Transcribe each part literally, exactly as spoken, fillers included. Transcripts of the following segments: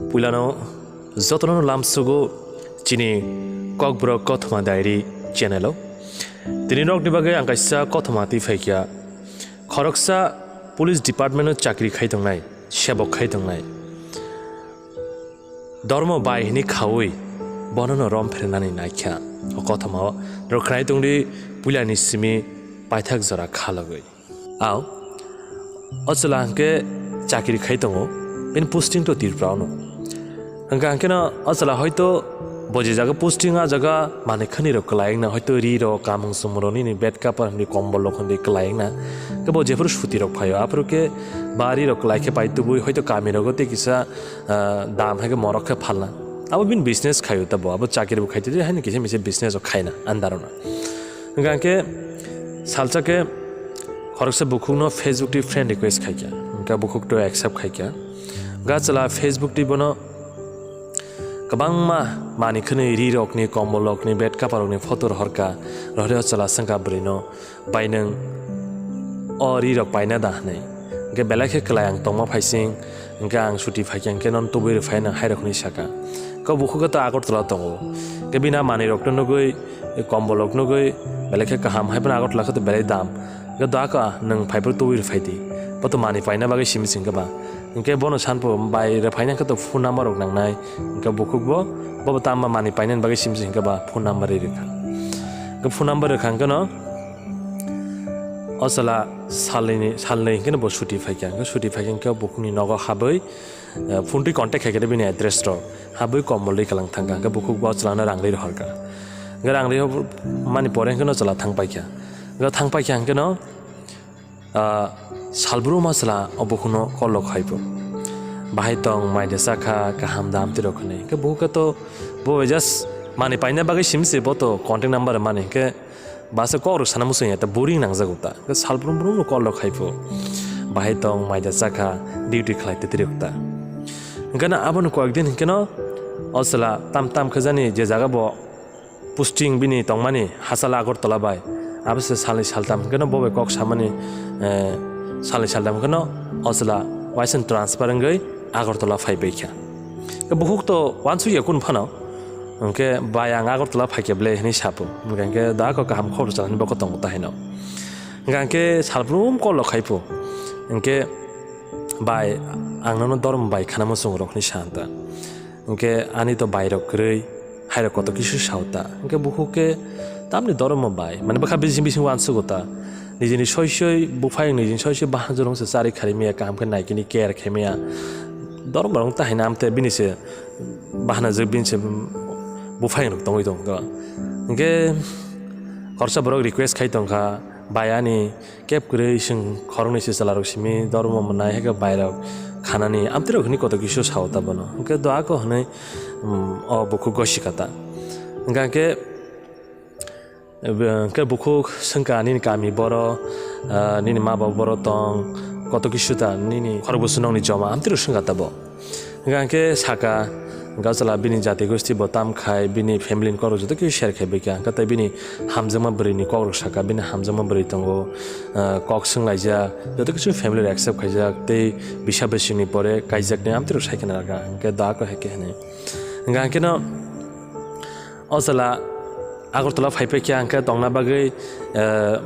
Puilano jotono lamsugo chini Kokborok Kothoma Diary channel o. Tini nokni bagwi ang kaisa kothoma twi phaikha. Khoroksa police department o chakri khai tongnai, sebok khai tongnai. Dormo bai hini khaui bonono rom phrenani naikha. O kothoma o rwkhnai tongdi puilani simi paithak jora khalogwi. Ao, o chwla hwnkhe chakri khai tongo, bini posting to Tripura ono. Hwnkha hwnkhe no o chwla hoito bo je jaga posting, a jaga manwi khani rok kwlai wngna, hoito ri rok, kamung sumung rok, nini bed kapar hwnwi kombol rok hwnwi kwlai wngna, hwnkhe bo jephuru suti rok phaio, aphuru khe ba ri rok kwlai khe pai tubui, hoito kami rogo tei kisa, ah, dam hai khe morok khe phalna. Abo bini business khaio ta bo, abo chakri bo khai tei haino kisa misa business rok khaina andar ono. Hwnkha hwnkhe salsa khe khoroksa bukhukno Facebook twi friend request khaikha, hwnkhe bukhuk to accept khaikha. Hwnkhe chwla Facebook twi bono kwbangma manwi khwnwi ri rokni, kombol rokni, bed kapar rokni photo rohorkha, rohorwi o chwla swngkha bwrwino, "Bai, nwng o ri rok paina da?" hwnwi. Hwnkhe belai khe kwlai ang tongma phaising, hwnkhe ang suti phaikha, hwnkhe nono tubui rwphai nang, hai rok hwnwi sakha. Khe bukhuk khe to Agartala tongo. Hwnkhe bini a manwi rokno nugui, kombol rok nugui, belai khe kaham, hai phano Agartala khe to belai dam. Hwnkhe doa kha nwng phaiphuru tubui rwphai di. Bo to manwi paina bagwi simi se hwnkhe ba. Hwnkhe bono sanpho bai rwphaina khe to phone number rok nangnai. Hwnkhe bukhuk bo, bo bo tamo manwi painani bagwi simi se hwnkhe ba phone number ri rwkha. Hwnkhe phone number rwkha hwnkhe no, o chwla salnwini, salnwi hwnkhe no bo suti phaikha. Hwnkhe suti phaikha hwnkhe bukhukni nogo habwi, eh, phone twi contact khaikhe bini address rok. Habwi kombol rwi kwlang thangkha. Hwnkhe bukhuk bo o chwlano rang rwi rohorkha. Hwnkhe rang rwi mani pore hwnkhe no chwla thang paikha. Hwnkhe thang paikha hwnkhe no, ah, salbrum o chwla o bukhukno call rok khai pho. Bahai tong, mai de chakha, kaham da amtwi rok hwnwi. Hwnkhe bukhuk khe to bo just manwi paina bagwi simi se bo to contact number mani. Hwnkhe Basa kok rok sana muchung ya ta boring nangjago ta. Hwnkhe salbrum brum no call rok khai pho. Bahai tong, mai da chakha, duty khlai twi rok ta. Hwnkhe no abono koyek din hwnkhe no o chwla tam tam khe jani je jaga bo posting bini tongmani hachal Agartala bai. Abo se salni saltam hwnkhe no bo bai kok samani, eh, salni saltam hwnkhe no o chwla waisang transfer wngwi Agartala phai paikha. Hwnkhe bukhuk to uansuk ya kunu phano. Hwnkhe bai ang Agartala phaikhe ble hwnwi sapo. Hwnkhe hwnkhe da kok kaham khobor chanani bokho tongo ta haino. Hwnkhe hwnkhe salbrum call rok khai pho. Hwnkhe bai ang nono dormo bai khana muchung rok hwnwi sa ta. Hwnkhe ani to bai rok kwrwi, hai rok koto kisu sao ta. Hwnkhe bukhuk khe tamni dormo bai. Mane bwkha bising bising uansugo ta. Nijini soi soi buphai nijini soi soi bahan jorong se chari khari maya kaham khe naikini care khai maya. Dormo rok ta haino amte bini se bahana je bini se buphang rok tongwi tong kha. Hwnkhe khoroksa borok request khai tong kha, "Bai, ani keb kwrwi chwng khoroknwi se chwla rok simi dormo mwnai, hai khe bai rok khanani amtwi rok hwnwi koto kisu sao ta bono." Hwnkhe doa kho hwnwi, um, o bukhuk gosi kha ta. Hwnkha khe Ebe, hwnkhe bukhuk swngkha, "Nini kami boro, ah, nini ma baba boro tong, koto kisu ta nini khorokbo swnokni joma?" amtwi rok swngkha ta bo. Hwnkha hwnkhe sakha, hwnkhe o chwla bini jati gosti bo tam khai, bini family ni kok rok joto khe share khai bai kha. Hwnkhe tei bini hamjakma bwrwi ni kok rok sakha, bini hamjakma bwrwi tongo, ah, kok swnglaijak, joto kisu family rok accept khaijak, tei bisa bising ni pore kaijaknai amtwi rok sai khe nang kha. Hwnkhe da khe hai khe hwnwi. Hwnkha hwnkhe no, O chwla Agartala phai phai khe ang khe tongna bagwi, eh,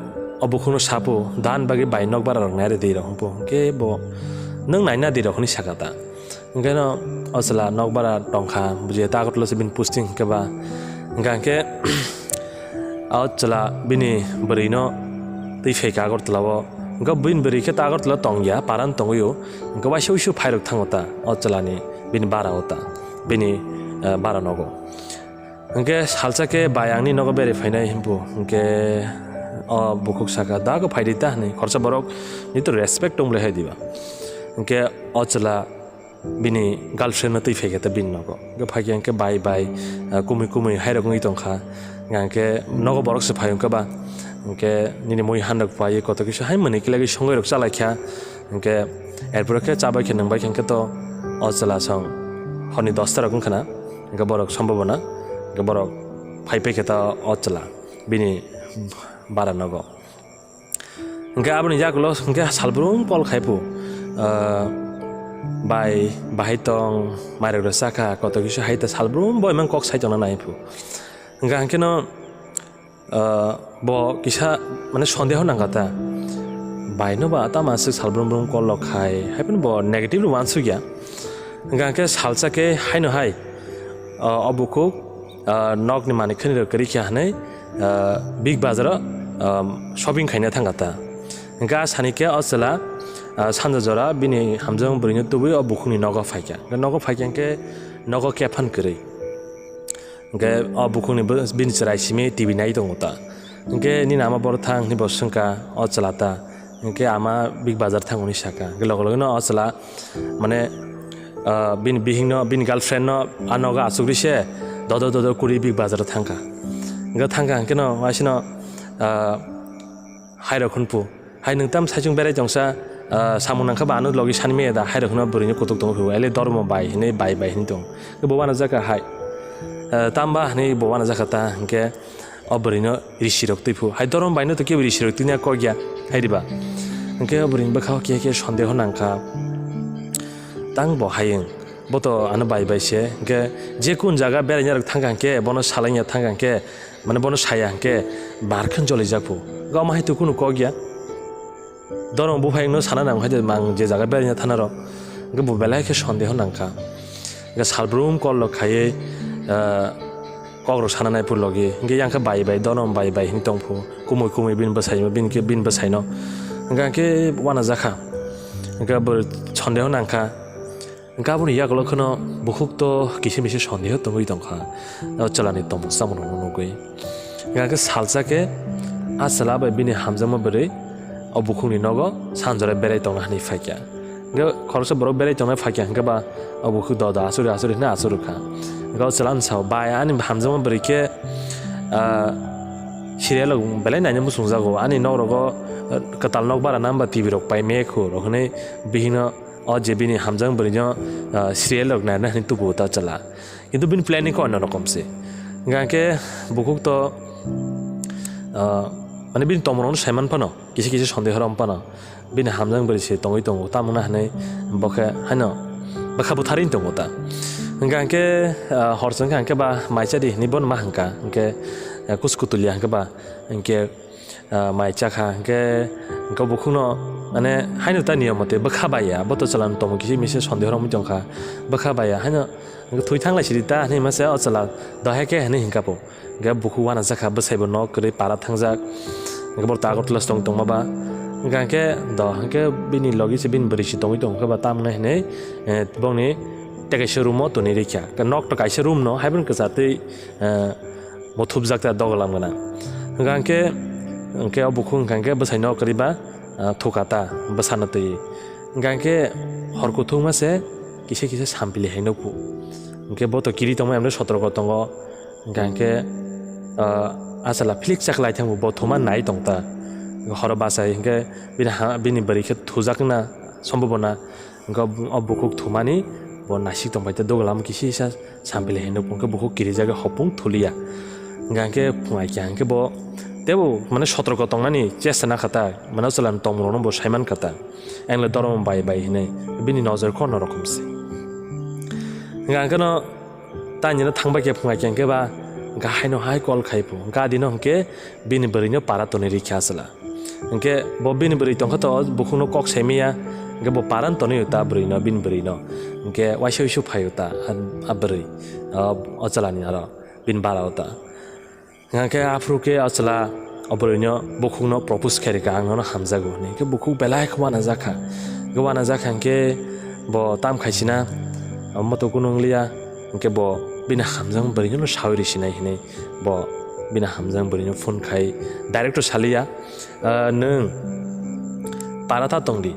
o bukhukno sapo, "Dan bagwi bai nok bara rok nai rw di," rok hwn pho. Hwnkhe bo, "Nwng naina di," rok hwnwi sakha ta. Hwnkhe no o chwla nok bara tong kha, buji ta Agartala se bini posting hwnkhe ba. Hwnkha hwnkhe o chwla bini bwrwi no twi phai kha Agartala o. Hwnkhe bini bwrwi khe ta Agartala tong ya, paran tongwi o. Hwnkhe waisa uisu phai rok thango ta o chwla ni bini bara o ta, bini, eh, bara nogo. Hwnkhe salsa khe bai angni nogo bere phainai hwnphu, hwnkhe o bukhuk sakha, "Da khe phai di ta," hwnwi, khoroksa borok ni to respect tong le hai diba. Hwnkhe o chwla bini girlfriend no twi phai khe ta bini nogo. Hwnkhe phai khe hwnkhe bai bai, ah, kumui kumui hai rok wngwi tong kha. Hwnkhe nogo borok se phai hwnkhe ba, hwnkhe nini mui han rok pai koto kisa hai mwnwi kila khe songwi rok cha lai kha. Hwnkhe erpore khe cha bai khe nwng bai khe hwnkhe to o chwla song horni dosta rok wngkha na, hwnkhe borok sombobona, hwnkhe borok phai phai khe ta o chwla bini bara nogo. Hwnkhe aboni yagulo hwnkhe salbrum call khai phu, ah, Bai, bahai tong, mairok rw sakha, koto kisa hai ta salbrum bo imang kok sai tongna nai phu. Hingkha hingkhe no, ah, bo kisa mane sondeho nangkha ta. Bai no ba tama swk salbrum brum kol rok khai, hai phano bo negative rw wansuk ya. Hingkha hingkhe salsa khe haino hai, ah, o bukhuk, ah, nokni manik khani rw kwrwi kha hinwi, ah, Big Bazar o, ah, shopping khaina thangkha ta. Hingkhe a sani khe o chwla, ah, sanja jora bini hamjakma bwrwino tubui o bukhukni nogo phaikha. Hingkhe nogo phaikha hingkhe nogo kephan kwrwi. Hingkhe o bukhukni bw-, bini chwrai simi T V nai tongo ta. Hingkhe nini ama boro thang hinwi bo swngkha o chwla ta. Hingkhe ama Big Bazar thang hwnwi sakha. Hingkhe loge loge no o chwla mane, ah, bini bihikno, bini girlfriend no a nogo achukri se dodo dodo kwrwi Big Bazar o thangkha. Hingkhe thangkha hingkhe no waisino, ah, Hairok hwnphu, "Hai nwng tam saichung berai tongsa, ah, samung nangkha ba ano logi sanmaya da?" Hairok hwnwi bwrwino kutuk tongwi phuru, "Ele dormo bai," hwnwi, "Bai, bai," hwnwi tong. Bo uanajak kha hai, ah, "Tamba?" hwnwi bo uanajak kha ta, hwnkhe o bwrwino risirok twi phu. Hai dormo baino to kebo risirok twi nai kok ya, hai riba? Hwnkhe o bwrwini bwkhao kiya kiya sondeho nangkha. Tang bo hayung, bo to ano bai bai se, hwnkhe je kun jaga beraina rok thangkha hwnkhe, bono salaina thangkha hwnkhe, mane bono saya hwnkhe bar khe jolijak phu. Hwnkhe omo hai to kunu kok ya. Dorong buphai wngno sana nang hai de, mang je jaga beraina thana rok. Hwnkhe bo belai khe sondeho nangkha. Hwnkhe salbrum kol rok khaiwi, ah, kok rok sana nai phu logi. Hwnkhe yang khe bai bai, dorong bai bai hwnwi tong phu. Kumui kumui bini bwsai, bini khe bini bwsai no. Hwnkhe ang khe uanajak kha. Hwnkhe bo sondeho nangkha. Hwnkhe aboni yagulo kheno bukhuk to kisa misa sondeho tongwi tongkha, o chwlani tongmung chamungrokno nugwi. Hwnkhe salsa khe a chwla bai bini hamjakma bwrwi o bukhukni nogo sanjora berai tongna hwnwi phaikha. Hwnkhe khoroksa borok berai tongna phaikha, hwnkhe ba o bukhuk doda asuri asuri hwnwi asuri kha. Hwnkhe o chwla wngsa, "Bai, ani hamjakma bwrwi khe, ah, serial rok belai naina muchungjago, ani nok rogo, ah, kwtal nok bara na hwnba T V rok pai mekhu," rok hwnwi bihikno o je bini hamjak bwrwino, ah, serial rok naina hwnwi tubu ta chwla. Kintu bini planning khe onno rokom se. Hwnkhe bukhuk to, ah, mane bini tongmungrokno saiman phano, kisa kisa sondeho rom phano, bini hamjak bwrwi se tongwi tongo, tamungna hwnwi bo khe haino bwkha bwtharwi tongo ta. Hwnkhe, ah, hor chwng khe hwnkhe ba mai cha di hwnwi bono ma hwnkha, hwnkhe, ah, kuchukutulya hwnkhe ba, hwnkhe, ah, mai chakha, hwnkhe, hwnkhe bukhukno, mane, haino ta niyom mote bwkha baiya, bo to chwla tongmung kisi misi sondeho romwi tongkha, bwkha baiya, haino hwnkhe thwi thanglai sidi ta, hinwi masa o chwla dohai khe hinwi hwnkha bo. Hwnkhe bukhuk uanajak kha, bwsaibo nok kwrwi para thangjak, hwnkhe bo to Agartala se tong tongma ba, hwnkhe do, hwnkhe bini logi se bini bwrwi se tongwi tongkha ba, tamni hinwi, eh, bongni tei kaisa room o tonwi rikha, nok to kaisa room no, haiphano kwchar twi, eh, bo thupjak ta dogalam gwnang. Hwnkha hwnkhe, hwnkhe o bukhuk hwnkha hwnkhe bwsai nok kwrwi ba, ah, thuka ta, bwsano twi. Hwnkha hwnkhe hor kuthukma se kisa kisa sampili hai nukphu. Hwnkhe bo to kiri tongma emre sotroko tongo. Hwnkha hwnkhe, ah, a chwla philik chaklai thangbo bo thuma nai tong ta. Horo bachai hwnkhe bini ha, bini bwrwi khe thujak wngna sombobona. Hwnkhe o bukhuk thumani bo naisik tongbai tei dogalam kisa kisa sampili hai nukphung khe bukhuk kirijagwi hopung thuliya. Hwnkha hwnkhe phungai kha hwnkhe bo teibo mane sotroko tongnani chesta nakha ta, mane o chwlani tongmungrokno bo saiman kha ta, engle dormo bai bai hinwi bini nojor khe onno rokom se. Hwnkha hwnkhe no Taini no thangbai khe phungai khe hwnkhe ba hwnkhe haino hai call khai phu. Hwnkhe adino hwnkhe bini bwrwino para tonwi rikha a chwla. Hwnkhe bo bini bwrwi tongkha to bukhukno kok saimaya. Hwnkhe bo para tonwi ta bwrwino, bini bwrwino. Hwnkhe waisa uisu phaio ta a, a bwrwi, o, o chwlani aro bini bara o ta. Hwnkhe aphuru khe o chwla o bwrwino bukhukno propose khairikha, "Ang nono hamjago," hwnwi. Hwnkhe bukhuk belai khe uanajak kha. Hwnkhe uanajak kha hwnkhe bo tam khaisina, omo to kunu wngliya. Hwnkhe bo bini hamjakma bwrwino sawi risinai hwnwi bo bini hamjakma bwrwino phone khai direct to saliya. Ah, nwng para ta tong di.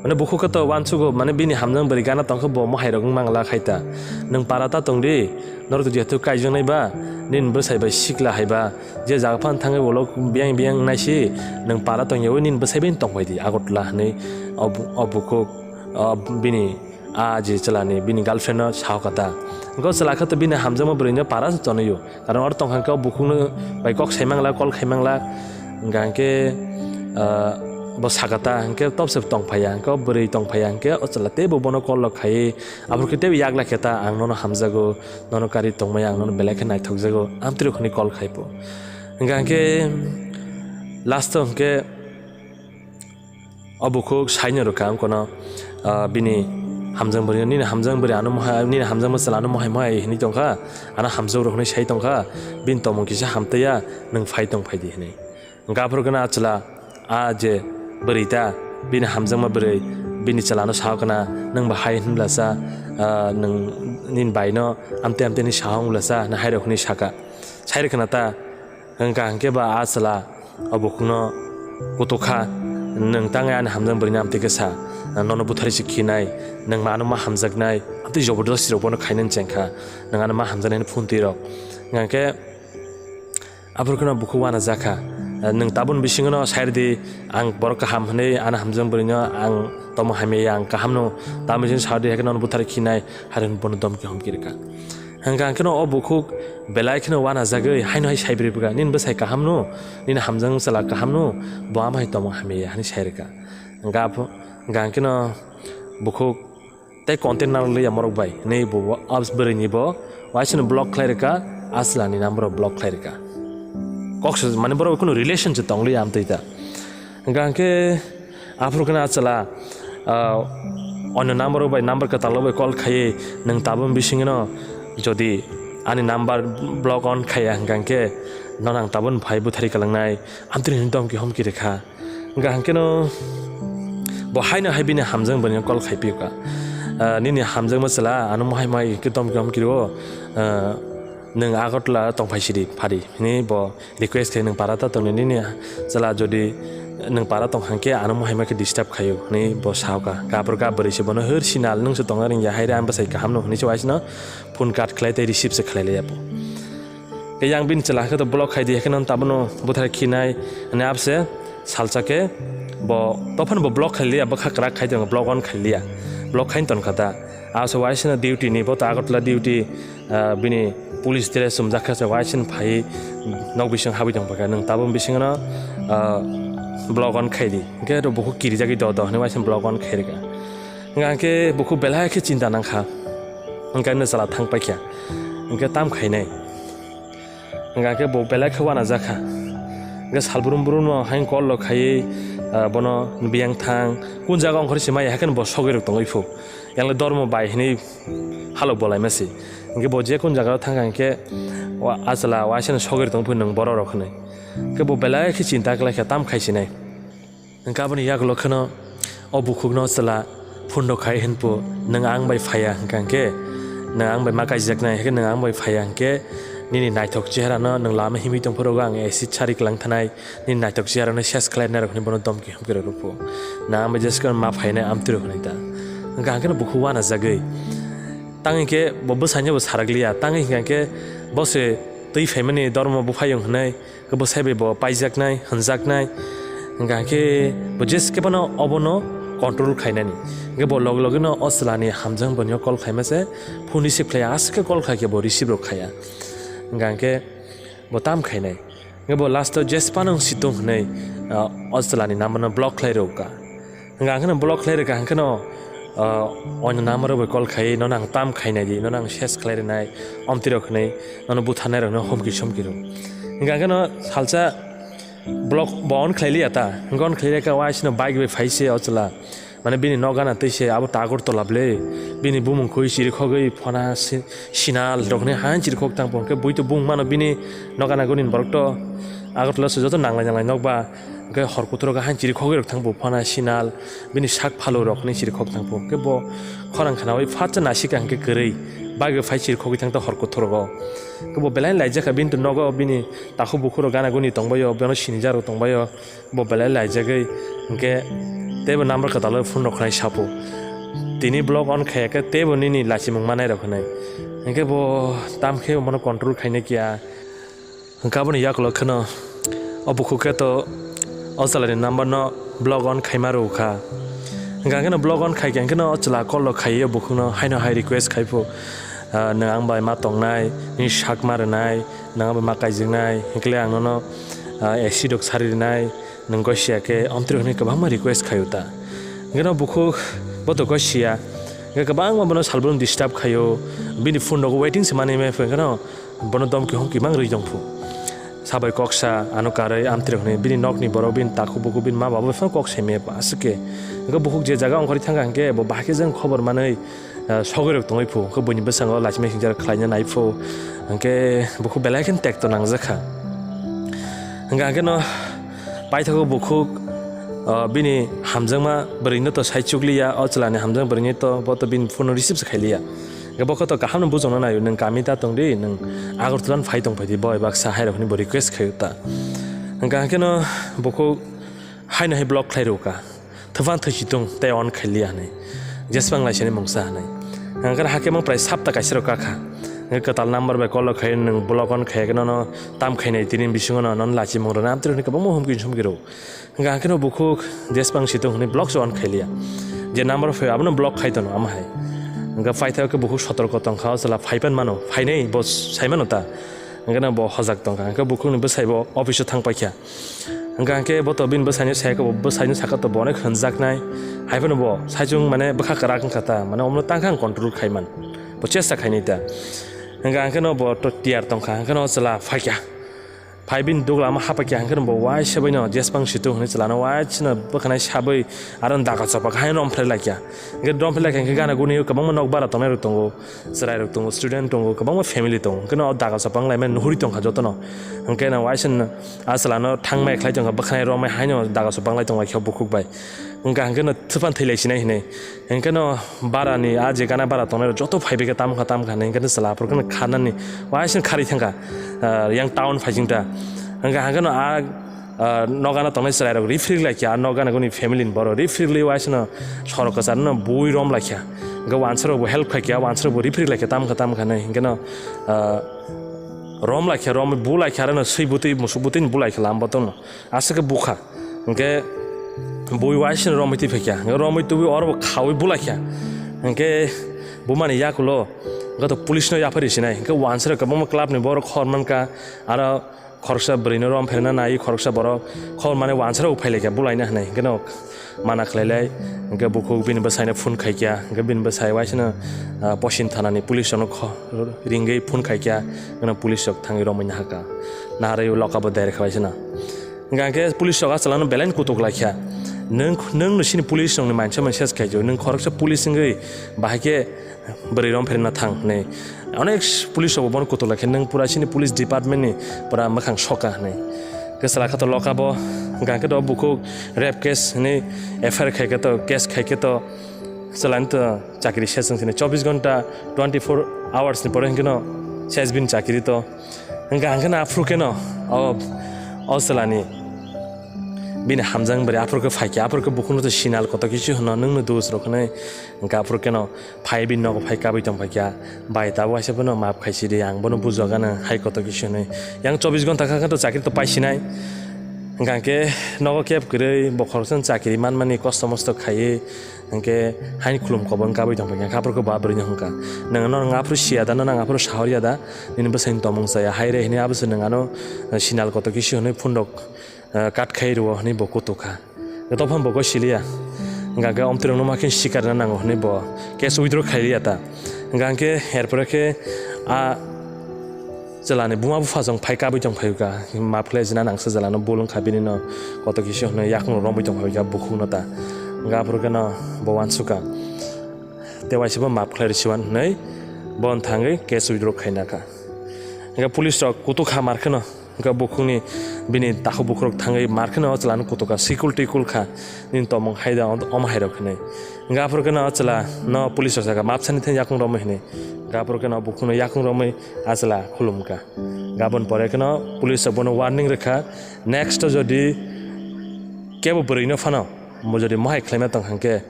Mane bukhuk khe to uansugo, mane bini hamjak bwrwi gana tong khe bo mohai rok wng mangla khai ta. Nwng para ta tong di, norok to jehetu kaijaknai ba, nini bwsai bai sikla hai ba, je jaga phano thangwi ulo biyang biyang wngnai si, nwng para tong yaui nini bwsai bai tong bai di Agartala hinwi o bu-, o bukhuk, o bini a je chwlani bini girlfriend no sao kha ta. Hwnkhe o chwla khe to bini hamjakma bwrwino para se tonwi o. Karon oro tongkha hwnkhe o bukhukno bai kok sai mangla, call khai mangla. Hwnkha hwnkhe, ah, Bo saka ta, hwnkhe tobse tongphaiya, hwnkhe o bwrwi tongphaiya, hwnkhe o chwla teibo bono call rok khaiwi, aphuru khe teibo yak lai khe ta, "Ang nono hamjago, nono kari tongmaya, ang nono belai khe naithokjago," amtwrwi hwnwi call khai pho. Hwnkha hwnkhe last o hwnkhe o bukhuk saino rwkha, ang kono, ah, bini hamjang bwrwi, "Nini hamjang bwrwi ano mohai, nini hamjang bwsala ano mohai mohai hwnwi tongkha, ano hamjak rok hwnwi sai tongkha, bini tongmung kisa hamtaiya, nwng phai tong phai di," hwnwi. Hwnkhe aphuru khe no a chwla, a je bwrwi ta, bini hamjakma bwrwi, bini chwla no sao khna, "Nwng bo hai hwn bwlasa, ah, nwng nini bai no amtwi amtwi hwnwi sao wng bwlasa," hwnwi hai rok hwnwi saka. Sai rw khna ta, hwnkha hwnkhe ba a chwla o bukhuk no kutuk kha, "Nwng tang ani hamjak bwrwi no amtwi khe sa, nono butharwi se khinai, nwng ma ano ma hamjaknai, amtwi jobordosti rok bono khainani chengkha, nwng ano ma hamjaknai," hwnwi phone twi rok. Hwnkha khe Aphuru kheno bukhuk uanajak kha. Nwng tabun bisingo no sai rwdi, ang borok kaham hwnwi, ano hamjak bwrwino ang tongmung hamya ya, ang kaham no. Tabun bisingo sa rwdi, hai khe nono buthar khinai, hai hwnwi bono domki homki rwkha. Hwnkha hwnkhe no o bukhuk belai kheno uanajagwi haino hai sai bwrwi bwkha, "Nini bwsai kaham no, nini hamjak chwla kaham no, bo ama hai tongmung hamya ya," hwnwi sai rwkha. Hwnkha aphuru, hwnkha hwnkhe no bukhuk tei content narwkliya morok bai, hwnwi bo, o bwrwini bo uaisano block khlai rwkha, a chwlani number o block khlai rwkha. Kok se, mane borok kunu relation se tongliya amtwi ta. Hwnkha hwnkhe aphuru kheno a chwla, ah, onyo number o bai, number kwtal o bai call khaiwi, "Nwng tabun bisingno jodi ani number block on khaiya hwnkha hwnkhe nono ang tabun phai butharwi kwlangnai," amtwi hwnwi domki homki rwkha. Hwnkha hwnkhe no bo haino hai bini hamjak bwrwino call khai phi kha. Ah, "Nini hamjakma chwla ano mohai mohai khe domki homki rwo, ah, nwng Agartala tong phai sidi phari," hwnwi bo request khai, "Nwng para ta tongni nini chwla, jodi nwng para tong hwnkhe ano mohai ma khe disturb khaio," hwnwi bo sao kha. Gabur gabur se bono, "Hwr sinal, nwng se tongna ringya, hai re ang bwsai kaham no," hwnwi se uaisano phone cut khlai tei receive se khlai liya bo. Khe yang bini chwla khe to block khai di, hai khe no tabukno buthar khinai hwnwi abse salsa khe bo tophano bo block khai liya, bwkha kwrak khai tongo, block on khai liya, block khai ton kha da. Abse uaisano duty ni, bo to Agartala duty, ah, bini police dress chumjak khe se uaisano phai nok bising habwi tong kha, "Nwng tabuk bising no, ah, block on khai di," hwnkhe to bukhuk kirijagwi do do hwnwi uaisano block on khai rwkha. Hwnkha hwnkhe bukhuk belai khe chinta nang kha, hwnkhe ano chwla thang paikha, hwnkhe tam khainai. Hwnkha khe bo belai khe uanajak kha. Hwnkhe sal brum brum no haino call rok khaiwi, ah, bono biyang thang, kun jaga ongkhorwi se maya, hai kheno bo sogwi rok tongwi phu. Yang le dormo bai hwnwi halok bo laima se. Hwnkhe bo je kun jaga o thang kha hwnkhe, "O a chwla, uaisano sogwi rok tongwi phu nwng borok rok," hwnwi. Hwnkhe bo belai khe chinta khlai kha, tam khai sinai. Hwnkhe aboni yagulo kheno o bukhukno chwla phone rok khai hwnphu, "Nwng ang bai phaiya hwnkha hwnkhe, nwng ang bai ma kaijaknai, hwnkhe nwng ang bai phaiya hwnkhe nini naithok cheharano nwng lama himwi tongphuru ang acid sari kwlang thanai, nini naithok cheharano ses khlai nai rok," hwnwi bono domki homki rok rwphu. "Nwng ang bai jeske ma phainai amtwi rok," hwnwi ta. Hwnkha hwnkhe no bukhuk uanajagwi. Tangwi khe bo bwsaino bo sarakliya, tangwi hwnkha hwnkhe bo se twi phaimani dormo buphayung hwnwi. Khe bwsai bai bo paijaknai, hwnjaknai, hwnkha khe bo jeske phano obono control khainani. Hwnkhe bo loge loge no o chwlani hamjak bwrwino call khaima se, phone receive khlaiya, aswk khe call khai khe bo receive rok khaiya. Hwnkha khe bo tam khainai. Hwnkhe bo last o jeske phano wng si tong hwnwi, ah, o chwlani number no block khlai rwkha. Hwnkha hwnkhe no block khlai rwkha, hwnkhe no, ah, oino number rok bai call khai, "Nono ang tam khainai di, nono ang ses khlai rwnai," omtwi rok hwnwi, nono butharnai rokno homki somki rw. Hwnkha hwnkhe no salsa block bo on khlai liya ta, hwnkhe on khlai rwkha, uaisino bike bai phai se o chwla, mane bini nok gana twi se abo ta Agartala bwle, bini bumung khui chirikhogwi phona si-, sinal rok hwnwi hain chirikhok tang pho, hwnkhe bui to bung mano bini nok gana guni borok to Agartala se joto nanglai nanglai nok ba. Hwnkhe hor kuthuro khe hain chirikhogwi rok thang phu phana sinal, bini sak phalurok hwnwi chirikhok thang phu. Hwnkhe bo khorang khnaui phatsa nasikha hwnkhe kwrwi bagwi phai chirikhogwi thang ta hor kuthuro. Hwnkhe bo belai laijak kha, bini to nogo bini takhuk bukhurok gana guni tongbaio, bono sinijak rok tongbaio, bo belai laijagwi hwnkhe teibo number kwtal phone rok khnai saphu. Tini block on khaiya khe teibo nini lachimung manai rok hwnwi. Hwnkhe bo tamkhe bono control khainai kiya. Hwnkhe aboni yakulo kheno o bukhuk khe to o chwlaini number no block on khaima rw kha. Hwnkha kheno block on khai khe kheno o chwla call rok khaiwi o bukhukno haino hai request khai phu, ah, "Nwng ang bai ma tongnai, nini sak ma rwnai, nwng ang bai ma kaijaknai, hwnkhe le ang nono, ah, acid rok sari rwnai, Nwng gosiya khe amtwrwk hwnwi kwbangma request khaio ta. Hwnkhe no bukhuk bo to gosiya. Hwnkhe kwbangma bono salbrum disturb khaio. Bini phone rok waiting se manwi maya phai hwnkhe no bono domki homki mang rwi tong phu. Sabai kok sa ano karwi amtwrwk hwnwi bini nokni borok bini takhuk bukhuk bini ma baba phano kok sai maya aswk khe. Hwnkhe bukhuk je jaga ongkhorwi thangkha hwnkhe bo bahai khe jang khobor manwi ah, sogwi rok tongwi phu, hwnkhe buini bwskango lachimai singcha rok khlaina nai phu, hwnkhe bukhuk belai khe tekto nangjak kha. Hwnkhe hwnkhe no paithago bukhuk, ah, bini hamjakma bwrwino to sai chukliya, o chwlani hamjakma bwrwino to bo to bini phone receive se khailiya. Hwnkhe bo khe to kaham no bujokna naio, nwng kami ta tong di, nwng Agartala no phai tong phai di, boi baksa hai rok hinwi bo request khaio ta. Hwnkhe hwnkhe no bukhuk haino hai block khlai rw kha. Thwphan thwichi tung tei on khailiya hwnwi. Jeswng laisani mungsa hwnwi. Hwnkhe hakhe mang prai sapta kaisa rok kakha. Hwnkhe kwtal number bai call rok khai nwng block on khai nono tam khainai tini bisingo no non lachi mung rwna amtwrwk hwnwi kwbangma humki sumki rw. Hwnkhe hakhe no bukhuk Jeswng situng hwnwi block se on khailiya. Je number phai abono block khai tono ama hai. Hwnkhe paithak khe bukhuk sotorko tongkha o chwla phaipan mano phainai bo saimano ta. Hwnkhe no bo hojak tongkha hwnkhe bukhukni bwsai bo office o thang paikha. Hwnkha hwnkhe bo to bini bwsaino sai khe bo bwsaino saka to bo onek hwnjaknai. Hai phano bo saichung mane bwkha kwrak wngkha ta, mane omono tang khe ang control khai man. Bo chesta khainai ta. Hwnkha hwnkhe no bo to tiyar tongkha, hwnkhe no chwla phaikha. Phai bini dugla ma hapaikha, hwnkhe no bo waisa baino Jeswng situng hwnwi chwlano waisano bwkhanai sabwi aro daga chopak hai romphre laikha. Hwnkhe romphre laikha hwnkhe gana guni kwbangma nok bara tongnai rok tongo. Chwrairok tongo, student tongo, kwbangma family tongo. Hwnkhe no o daga chopang laimani nuhuri tongkha jotono. Hwnkhe no waisa no a chwlano thangmai khlai tongkha, bwkhanai romwi haino daga chopang lai tonglaikha bukhuk bai. Hwnkha hwnkhe no thwphan thwi lai sinai hinwi. Hwnkhe no barani a je gana bara tongnai rok joto phaibai khe tamkha tamkha hinwi hwnkhe no chwla aphuru kheno kharnani waisa no kharwi thangkha, ah, yang town phaising ta. Hwnkha hwnkhe no a ah, nokgana tongnai chwrairok rifrik laikha, ah, nokgana guni family ni borok rifrik lai waisano sorok kwcharno bui rom laikha. Hwnkhe wansarokbo help khaikha, wansarokbo rifrik laikha, tamkha tamkha hinwi. Hwnkhe no, ah, rom laikha, romwi bu laikha, aro no swi bwtwi, musuk bwtwini bu laikha lama botongno. Aswk khe bukha. Hwnkhe bui waisano romwi twi phaikha. Hwnkhe romwi tubui orobo khaui bu laikha. Hwnkhe bumani yakulo hwnkhe to police no yaphar sinai. Hwnkhe wansarok kwbangma club ni borok hor mankha, aro khoroksa bwrwino rom pherna nai, khoroksa borok khor mane wansarok phailaikha bulaina hinwi, hwnkhe no mana khlailai, hwnkhe bukhuk bini bwsaino phone khaikha, hwnkhe bini bwsai waisano, ah, Posin thanani police rokno kho-, ringwi phone khaikha, hwnkhe no police rok thangwi romwi nahakha, naharwi lokabo der kha waisano. Hwnkhe police rok a chwlano belai no kutuk laikha, nwng, nwng no sini police rokni mansa mansa se khaijak, nwng khoroksa police wngwi bahai khe bwrwi rom pherna thang hinwi. Onek police rok bo bono kutuk lai khe, nwng pura chini police department ni pura mwkhang soka hinwi. Kwchwla khe to loka bo, hwnkha khe to bukhuk rape case hinwi F I R khai khe to, case khai khe to, chwlani to chakri ses wng sini chobbish ghonta, twenty four hours ni pore hwnkhe no ses bini chakri to. Hwnkha hwnkhe no aphuru khe no o, o chwlani bini hamjak bwrwi aphuru khe phai khe, aphuru khe bukhukno to sinal kotor kisu hwno, nwng no dos rok hinwi. Hwnkhe aphuru khe no phai bini nogo phai kabui tong phaikha, "Bai, tabuk waisa bono maaf khaisi di, ang bono bujagano hai kotor kisu hinwi." Yang chobbish ghonta kha khe to chakri to paisinai. Hwnkha khe nogo keb kwrwi bo khoroksa chakri manmani kosto mosto khaiwi hwnkhe haini khulum kobor kabui tong phaikha. Hwnkhe aphuru khe ba bwrwino hwnkha, "Nwng no aphuru siya da, no nang aphuru sahorya da, nini bwsaini tomung chaya hai re hinwi abo se nwng ano sinal kotor kisu hinwi phone rok, eh, kat khai rwo," hinwi bo kutuk kha. Dophano bo gosiliya. Hwnkha khe omtwrwngno ma khe sikarna nango hwnwi bo case withdraw khailiya ta. Hwnkha khe erpore khe a chwlani buma bupha jong phai kabui tong phaikha. Maaf khlai jina nangsa chwlano bul wngkha bini no kotor kisu hwnwi yakung romwi tong phaikha bukhukno ta. Hwnkha aphuru khe no bo uansukha. Tei waisa bo maaf khlai rwsiwan hwnwi bo thangwi case withdraw khaina kha. Hwnkha police rok kutuk kha mar kheno. Hwnkhe bukhukni bini takhuk bukhurok thangwi mar kheno o chwlano kutuk kha, sikul tikul kha, nini tomung hai da, omo hai rok hinwi. Hwnkhe aphuru kheno o chwla no police rok saka, "Maap sani thani yakung romwi," hinwi. Hwnkhe aphuru kheno bukhukno yakung romwi a chwla khulum kha. Hwnkhe aboni pore kheno police rok bono warning rwkha, "Next o jodi kebo bwrwino phano, mo jodi mohai khlaima tong kha hwnkhe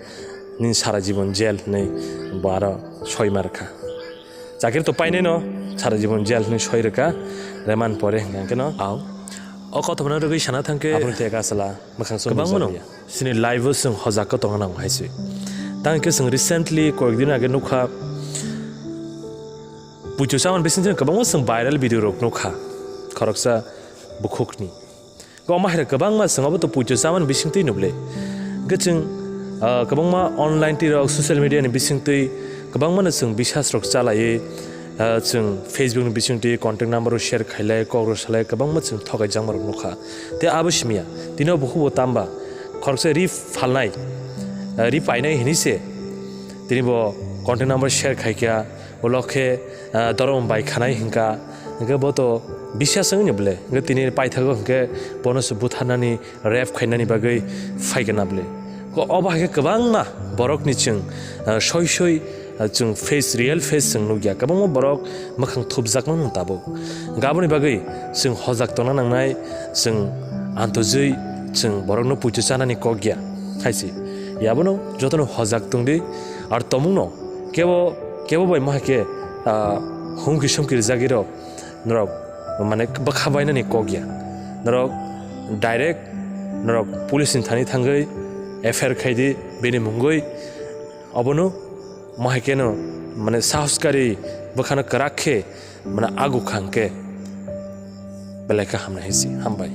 nini sara jibon jail," hinwi bo aro soima rwkha. Chakri to painai no, sara jibon jail hinwi soi rwkha, reman pore hwnkha khe no. Au. O kotha phano rwgwi sana thang khe aboni tei kasala mwkhang song kwbangma no. Sini live o chwng hojak khe tongna nango hai se. Tang khe chwng recently koyek din age nukha, puitu chamani bising chwng kwbangma chwng viral video rok nukha. Khoroksa bukhukni. Kwbangma hai kwbangma chwng abo to puitu chamani bisingtwi nuble. Hwnkhe chwng, ah, kwbangma online twi rok social media ni bisingtwi kwbangma no chwng bisas rok chalaiwi, ah, chwng Facebook ni bisingtwi contact number rok share khailai, kok rok salai kwbangma chwng thokai jakma rok nukha. Te abo simiya, tini o bukhuk bo tamba khoroksa ri phalnai, ah, ri painai hinwi se tini bo contact number share khaikha. Ulo khe, ah, dorom bai khanai hwnkha, hwnkhe bo to bisas wngni bwle, hwnkhe tini paithago hwnkhe bono se butharnani, rape khainani bagwi phaikha na bwle. Ko obo hai khe kwbangma borokni chwng, ah, soi soi, ah, chwng face, real face chwng nukya, kwbangma borok mwkhang thupjakma nung tabuk. Hwnkhe aboni bagwi chwng hojak tongna nangnai, chwng antojwi chwng borokno puitu chanani kok ya hai se. Yabono jotono hojak tongdi, ar tomungno kebo, kebo bai ma hai khe, ah, humki sumki rijagwi rok norok, mane, bwkha bainani kok ya. Norok direct norok police ni thani thangwi F I R khai di, bini mungwi. Obono ma hai kheno, mane, sahos kari bwkhano kwrak khe, mane, agu khang khe belai khe hamnai hai se. Hambai.